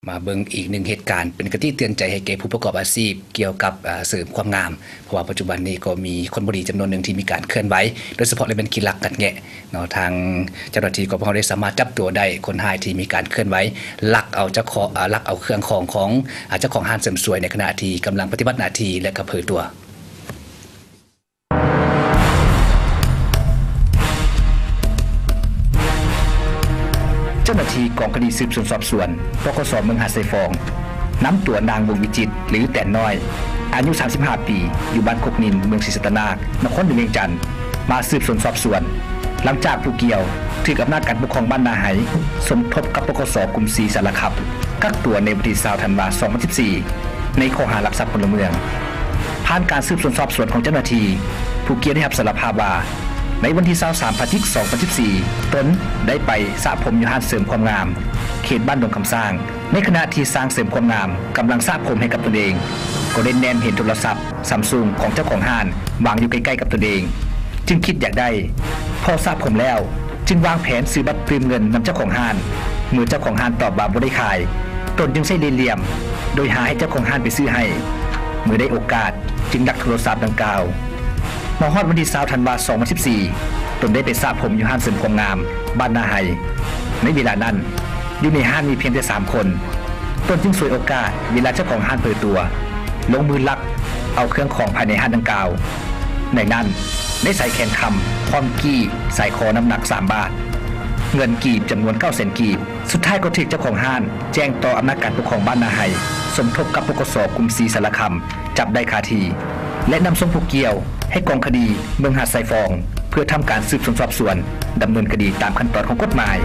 ມາເບິ່ງອີກໜຶ່ງເຫດການ ເປັນຄະຕິເຕືອນໃຈໃຫ້ແກ່ຜູ້ປະກອບອາຊີບກ່ຽວກັບ ເອີ ເສີມຄວາມງາມ, ເພາະວ່າປັດຈຸບັນນີ້ກໍມີຄົນບໍ່ດີຈຳນວນໜຶ່ງທີ່ມີການເຄື່ອນໄຫວ ໂດຍສະເພາະລະແມ່ນຂີ້ລັກກັດແງະເນາະ. ທາງເຈົ້າໜ້າທີ່ຂອງພວກເຮົາໄດ້ສາມາດຈັບຕົວໄດ້ຄົນຮ້າຍທີ່ມີການເຄື່ອນໄຫວລັກເອົາເຈົ້າຂອງ ເອີ ລັກເອົາເຄື່ອງຂອງຂອງ ເອີ ເຈົ້າຂອງຮ້ານເສີມສວຍ ໃນຂະນະທີ່ກຳລັງປະຕິບັດໜ້າທີ່ ແລະ ກໍເຜີຍຕົວ. ເຈົ້າໜ້າທີ່ກອງຄະດີສືບສວນສອບສວນ ປກສ ເມືອງຫາດຊາຍຟອງ ນຳຕົວນາງ ວົງວິຈິດ ຫຼື ແຕນນ້ອຍ ອາຍຸສາມສິບຫ້າປີ ຢູ່ບ້ານກົກນິນ ເມືອງສີສັດຕະນາກ ນະຄອນຫຼວງວຽງຈັນ ມາສືບສວນສອບສວນ ຫຼັງຈາກຜູ້ກ່ຽວຖືກອຳນາດການປົກຄອງບ້ານນາໄຮ ສົມທົບກັບ ປກສ ກຸ່ມສີ່ ສາລະຄຳ ກັກຕົວໃນວັນທີຊາວ ທັນວາ ສອງພັນສິບສີ່ ໃນຂໍ້ຫາລັກຊັບພົນລະເມືອງ. ຜ່ານການສືບສວນສອບສວນຂອງເຈົ້າໜ້າທີ່, ຜູ້ກ່ຽວໄດ້ຮັບສາລະພາບວ່າ ໃນວັນທີຊາວສາມ ພະຈິກ ສອງພັນສິບສີ່ ຕົນໄດ້ໄປສະຜົມຢູ່ຮ້ານເສີມຄວາມງາມ ເຂດບ້ານດົງຄຳຊ້າງ. ໃນຂະນະທີ່ຊ່າງເສີມຄວາມງາມກຳລັງສະຜົມໃຫ້ກັບຕົນເອງ, ກໍໄດ້ແນມເຫັນໂທລະສັບ Samsung ຂອງເຈົ້າຂອງຮ້ານວາງຢູ່ໃກ້ໆກັບຕົນເອງ, ຈຶ່ງຄິດຢາກໄດ້. ພໍສະຜົມແລ້ວ, ຈຶ່ງວາງແຜນຊື້ບັດຕື່ມເງິນນຳເຈົ້າຂອງຮ້ານ. ເມື່ອເຈົ້າຂອງຮ້ານຕອບວ່າບໍ່ໄດ້ຂາຍ, ຕົນຈຶ່ງໃຊ້ເລ່ຫຼ່ຽມໂດຍຫາໃຫ້ເຈົ້າຂອງຮ້ານໄປຊື້ໃຫ້. ເມື່ອໄດ້ໂອກາດ, ຈຶ່ງລັກໂທລະສັບດັ່ງກ່າວ. ມາຮອດວັນທີຊາວ ທັນວາ ສອງພັນສິບສີ່ ຕົນໄດ້ໄປສະຜົມຢູ່ຮ້ານເສີມຄວາມງາມບ້ານນາໄຮ. ໃນເວລານັ້ນ, ຢູ່ໃນຮ້ານມີພຽງແຕ່ສາມຄົນ. ຕົນຈຶ່ງສວຍໂອກາດເວລາເຈົ້າຂອງຮ້ານເຜີຍຕົວ, ລົງມືລັກເອົາເຄື່ອງຂອງພາຍໃນຮ້ານດັ່ງກ່າວ. ໃນນັ້ນ, ໄດ້ສາຍແຂນຄຳ ພ້ອມກີ້, ສາຍຄໍນ້ຳໜັກສາມບາດ, ເງິນກີບຈຳນວນເກົ້າແສນກີບ. ສຸດທ້າຍກໍຖືກເຈົ້າຂອງຮ້ານແຈ້ງຕໍ່ອຳນາດການປົກຄອງບ້ານນາໄຮ ສົມທົບກັບ ປກສ ກຸ່ມສີ່ ສາລະຄຳ ຈັບໄດ້ຄາທີ່ ແລະ ນຳສົ່ງຜູ້ກ່ຽວໃຫ້ກອງຄະດີເມືອງຫາດຊາຍຟອງ ເພື່ອທຳການສືບສວນສອບສວນ ດຳເນີນຄະດີຕາມຂັ້ນຕອນຂອງກົດໝາຍ.